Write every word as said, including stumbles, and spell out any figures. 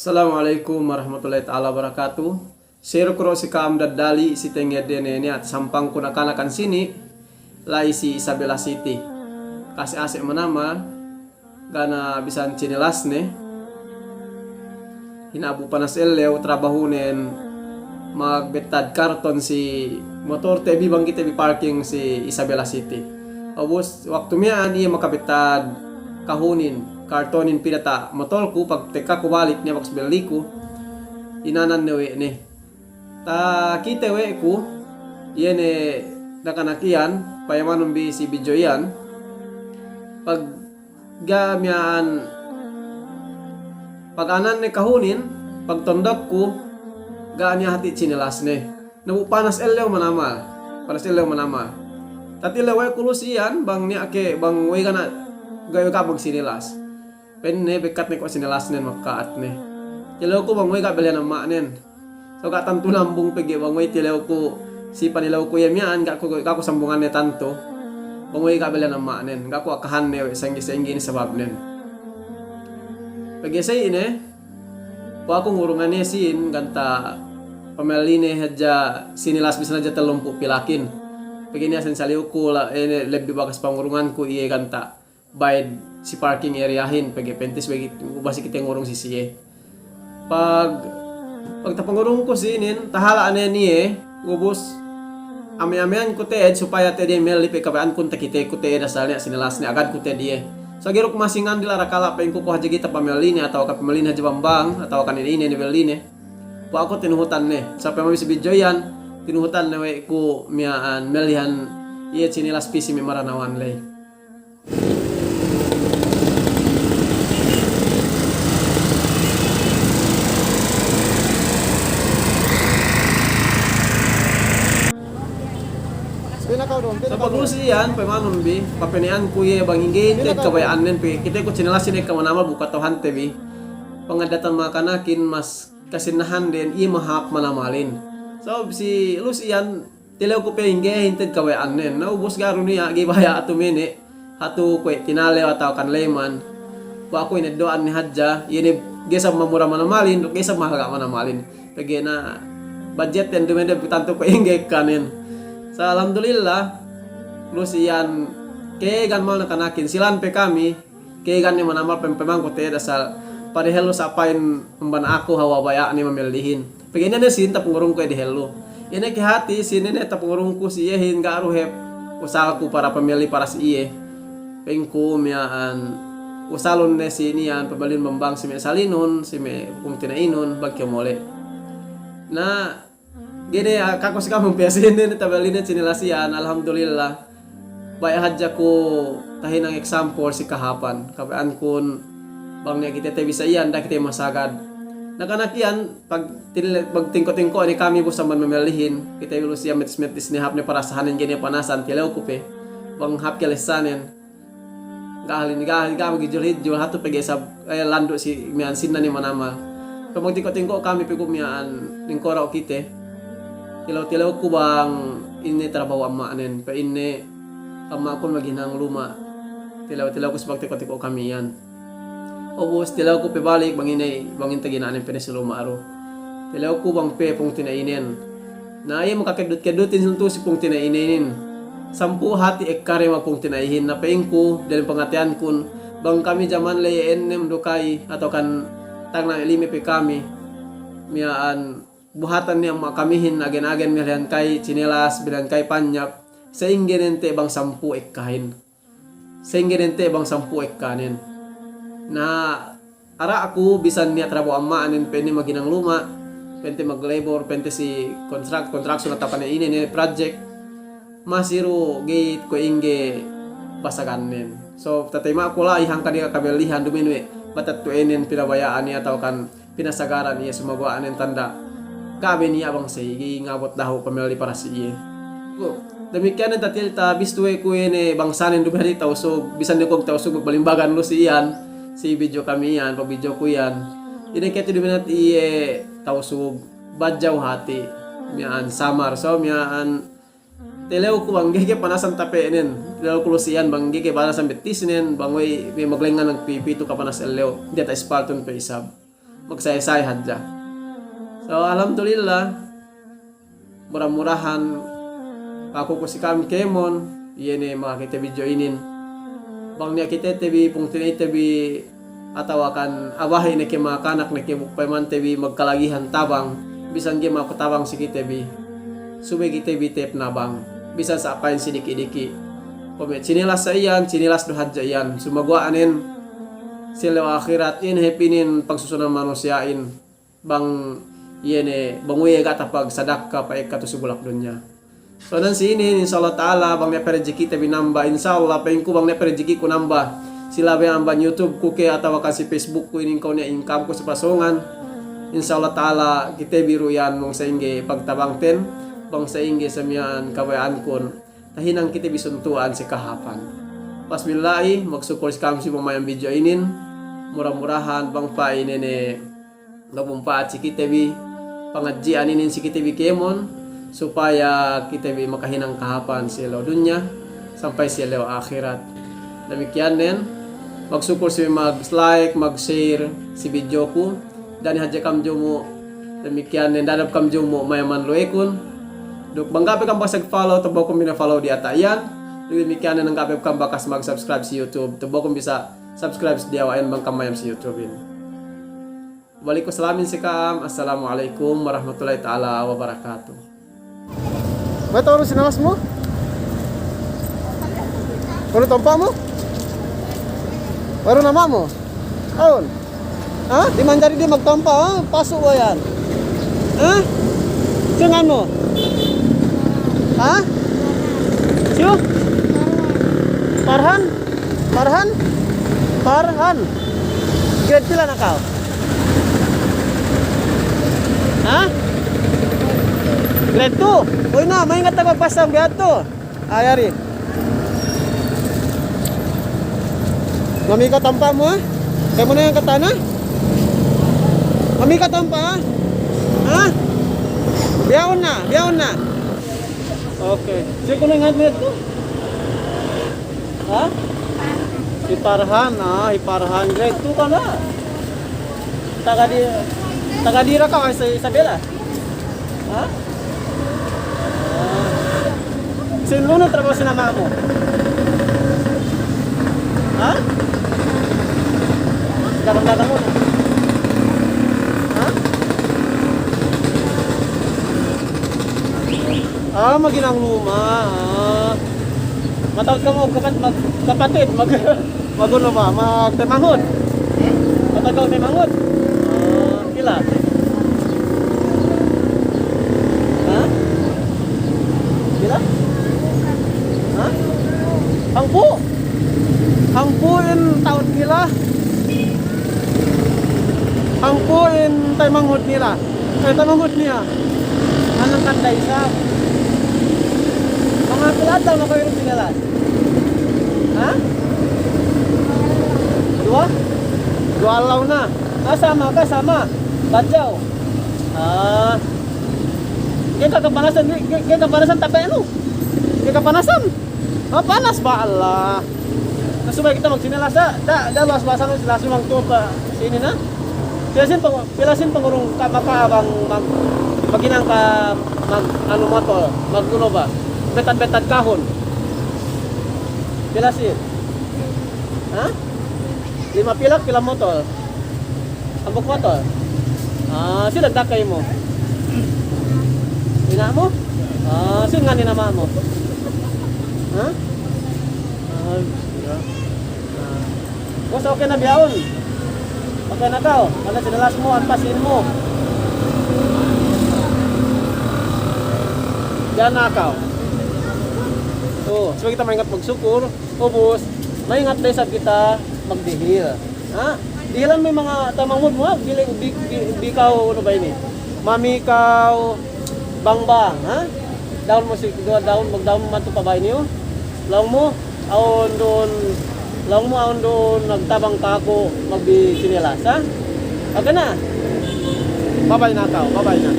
Assalamu alaikum warahmatullahi ta'ala wabarakatuh. Share ku du si ka'am daddali si tenged ne niya' sampangku nakanakan sini, la'i si Isabela City. Kase-ase manamal, ga' ne bisan chinelasne. Hinabu panas ellew, trabahunen magbettad karton si motorte bi bang kite bi parking si Isabela City. Ubus waktu miya'an iye makabettad kahunin, kartonin pī diyata' motorku, pagtekkaku balik niya' bakas belliku, inanan ne we' ne. Takite we' ku, iye ne nakanak iyan, payamanun bi si video iyan. Pag ga' miya'an, pag anan ne kahunin, pagtondokku, ga' niya' hati' chinelasne. Nabu' panas ellew manamal. Panas ellew manamal. Tatilew we' ku lu'u si iyan, bang niya' ke, bang we' ga' ne, ga' we' ga' magsinelas. Pa'inne bekkat ne ko' sinelasnen, makka'at ne. Tilewku bang we' ga' bellihan amma'nen. So ga' tantu nambung pegge' bang we' tilewku, si panilewku iye miya'an, ga' ku, ga' ku sambunganne tantu. Bang we' ga' bellihan amma'nen, ga' ku akahanne we' sa'ingge-sa'ingge ne sababnen. Pegge' sa'i ne, kuwe' aku ngurungan iye sīn, ganta' pamelline hadja sinelas bisan hadja tellumpū' pilakin. Pegge' niya' sīn saliwku la, eh, lebbi bakas pangurunganku iye ganta' bayad si parking areahin, pegge' pentis bagi, basi kite ngurung si siye. Pag, pag tapangurungku sīnin, tahala' ne niye, ubus, ame-ameyanku te'ed supaya te'ed iye melli pe kabaya'ankun takiteku te'ed asal niya' sinelasne, agadku te'ed iye. So ga'i du ku masi ngandil arakala' pa'inku kuwe' hadja ga'i tapamelline atawa ka pamelline hadja bang-bang, atawa ka ine-ine ne belline. Kuwe' aku tinuhutan ne, sampay mabis video iyan, tinuhutan ne we' ku miya'an mellihan iye sinelas pī si me' Maranawan ley. Sa' pag lu'u si iyan, payamanun bi, papene'anku iye bang ingge inte kabaya'annen pe, kiteku sinelasne ekka manamal bu kata'uhante bi. Pangaddatan makanakin mas kasinnahan den iye mahāp manamalin. So, si lu'u si iyan, tilewku pe ingge inte kabaya'annen. Na ubus ga'i du niya' ga'i baya' atu mene', atu kuwe' tinalew atawa kan leman. Kuwe' aku ineddo'an ne hadja, iye ne ga'i isab mamura manamalin, duk ga'i isab mahalga' manamalin. Pegge' na budget den dumede bu tantu kuwe' ingge ekkanen. Sa' alhamdulillah, lu'u si iyan kēgan mal nakanakin, silan pe kami, kēgan ne manamal pem-, pemangku te'ed asal padehellu sa' pa'in amban aku hawal baya'ne mamellihin. Pegge' ine ne sīn tapangurungku iye dehellu. Ine ke hati' sīn ine tapangurungku si iyehin ga' du hep usalku para pamelli paras iye. Pa'inku miya'an usalun ne sīn iyan pamellin bang-bang si me' salinun, si me' pungtina'inun, bang kew mole'. Na, ga'i ne, ah, kaku si ka'am pe sīn ne, tabelline sinelas iyan, alhamdulillah. Baya' hadja ku tahinang example si kahāpan. Kabaya'ankun bang niya' kite te bisa iyan, da'a kite masagad. Nakanak iyan, pag til-, pag tingko'-tingko' ne kami bu samban mamellihin, kite bi lu'u si iyan mettis-mettis ne hāp ne parasahanin ga'i ne panasan, tilewku pe. Bang hāp kelessanen. Ga' halin, ga', ga' magijul-hijul, hatu pegge' isab, eh, landu' si miya'an sīnna ne manamal. Pag magtingko'-tingko' kami pegge' miya'an lingkora' kite. Tilew-tilewku bang ine trabahu amma'nen, pa'inne amma'kun maghinang luma'. Tilew-tilewku si pagtingko'-tingko' kami iyan. Ubus tilewku pe balik bang ine, bang inte gina'nen pa'inne si luma' du. Tilewku bang pe pungtina'inen. Na, iye makakeddut-keddutin sintu si pungtina'inen. Sampū' hati' ekka ne me' pungtina'ihin, na pa'inku, dalem pangateyankun, bang kami jaman ley ennem du ka'i, atawa kan tagna' lime pe kami, miya'an buhatan ne amma' kamihin, agen-agen mellihan ka'i sinelas, mellihan ka'i panyap, sa'ingge ne inte bang sampū' ekkahin. Sa'ingge ne inte bang sampū' ekkanen. Na, ara'ku bisan niya' trabahu amma'nen, pa'inte maghinang luma', pa'inte maglebor, pa'inte si kontrak-, construction atawa kan ine ne project, masi du ga'i kuwe' ingge pasagannen. So, tatayima'ku la'i hangkan iye kabellihan duma'in we' batattu'enen pinabaya'an iye atawa kan pinasagaran iye, sumagawa' anen tanda' ga' be niya' bang sa'ingge ngabut dahu' pamelli para si iye. Ku, damikiyanen tatil-, tabistu we' ku iye ne bangsanen duma'in hati' Tausug, bisan ne kuwe' Tausug magbalimbagan du si iyan, si video kami iyan, pag video ku iyan. Ine ke tu duma'in hati' iye Tausug, Badjaw hati', miya'an Samar, so miya'an tilewku bang ga'i ke panasan tape'nen, tilewku lu'u si iyan bang ga'i ke panasan bettisnen, bang we' me' maglengngan magpipitu kapanas ellew, diyata' ispaltun pe isab. magsae-sae hadja. So, alhamdulillah, mura-murahan pakuku si ka'am kēmon, iye ne makakite video inin. Bang niya' kite te bi, pungtina'ite bi, atawa kan abahi ne ke makanak ne ke buk payamante bi magkalagihan tabang, bisan ga'i maku tabang si kite bi. Subey kite bi te'ep nabang, bisan sa' pa'in si diki'-diki'. Pame' sinilas sa' iyan, sinilas du hadja iyan. Sumaguwa' anen, si ellew ahirat, in hep inin pagsusunan manusiya'in. Bang iye ne, bang we' ga' tapagsadakka pa'ekka tu si bulak dunya. So, nan si inin, insya Allah ta'ala, bang niya' pe rejekite bi namba, insya Allah, pa'inku bang niya' pe rejekiku namba. Si labeyan bang YouTube ku ke, atawa kan si Facebook ku inin, kew niya' income ku si pasōngan. Insya Allah ta'ala, kite bi du iyan bang sa'ingge pagtabangten, bang sa'ingge sa miya'an kabaya'ankun. Tahinang kite bi suntu'an si kahāpan. Pas billahi, magsukul si ka'am si pamayam video inin. Mura-murahan, bang pa'in ine, magmumpa'at si kite bi, pangadji'an inin si kite bi kēmon, supaya kite bi makahinang kahāpan si ellew dunya, sampay si ellew ahirat. Damikkiyan nen, magsukul si mag-like, mag-share si video ku, da'a ne hadja ka'am jumu', damikkiyan nen, da'a ne ka'am jumu' mayaman luwekun, duk bang ga' pe ka'am bakas follow, tebokun bi ne follow diyata' iyan, duk damikkiyan nen, bang ga' pe ka'am bakas mag-subscribe si YouTube, tebokun bi sa subscribe si diyawa'in bang ka'am mayam si YouTube in. Balik ku salamin si ka'am. Assalamu alaikum warahmatullahi ta'ala wabarakatuh. Baru tau du sinalas mu? Baru tompa' mu? Baru nama' mu? Aun? Ha? Di' manjari di' magtompa', ha? Pasu' we' yan. Ha? Siyu ngan mu? Ha? Siyu? Parhan? Parhan? Parhan. Grade pila na kaw? Ha? Grade two. Uy na, maingat aku pasang biya' tu. Ay, ari. Mami ka tampa' mu, ha? Kaya mu na yan katana? Mami ka tampa', ha? Ha? Biyaun na, biyaun na. Okay. Siyu kunu' ingat mu yadtu? Ha? Hi Parhan, ah, hi Parhan. Grade two ka na. Taga di-, taga dira ka, Isa-, Isabela? Ha? Ah. Sinu ne trabahu si nama' mu? Ha? Dagang-dagang mu na. Ha? Ah, maghinang luma', ah. Mataud kamu kapat-, mag-, kapatid, mag-, magunu ba, magtaymanghud. Mataud kamu taymanghud? Ah, pila? Ha? Pila? Ha? Hangpu'? Hangpu' in taud nila. Hangpu' in taymanghud nila. Eh, taymanghud niya'. Anang kanda isab. Manga pila adlaw na kaw iyan sinilas? Ha? Duwa? Duwa adlaw na. Ah, sama ka, sama. Badjaw. Ah. Ga'i ka kapanasan, ga'i, ga'i, ga'i kapanasan tape' nu. Ga'i kapanasan. Ah, panas ba, Allah. Na subey kite magsinilas, da', da', da' luwas-luwasan, luwas-luwasan bang tu'u pa sini na. Pila sin pang-, pila sin pangurung ka-, maka bang mag-, maghinang ka mag-, anu motol, magunu ba, betad-betad kahun. Pila sin? Ha? Lima pilak, pila motol? Hambuuk motol? Ah, sine dakey mu? Ina' mu? Ah, sine ngan ina' mu? Ha? Ah, iya. Ah. Bos, okay na biyaun. Okay na kaw. Kana sinilas mu, ampas in mu. Diyan na kaw. Oh, subey kite maingat magsukul. Ubus, maingat da isab kite magdihil. Ha? Dihilan me' manga taymanghud mu, ha? Bili, bi, bi, bi kaw, anu ba ini? Mami kaw bangbang, ha? Dahun mu si, duwa dahun, magdahun mu mantu' pa bahay niyu. Laung mu, awn duun, laung mu awn duun nagtabang kaku' magbi sinilas, ha? Okay na? Babay na kaw, babay na.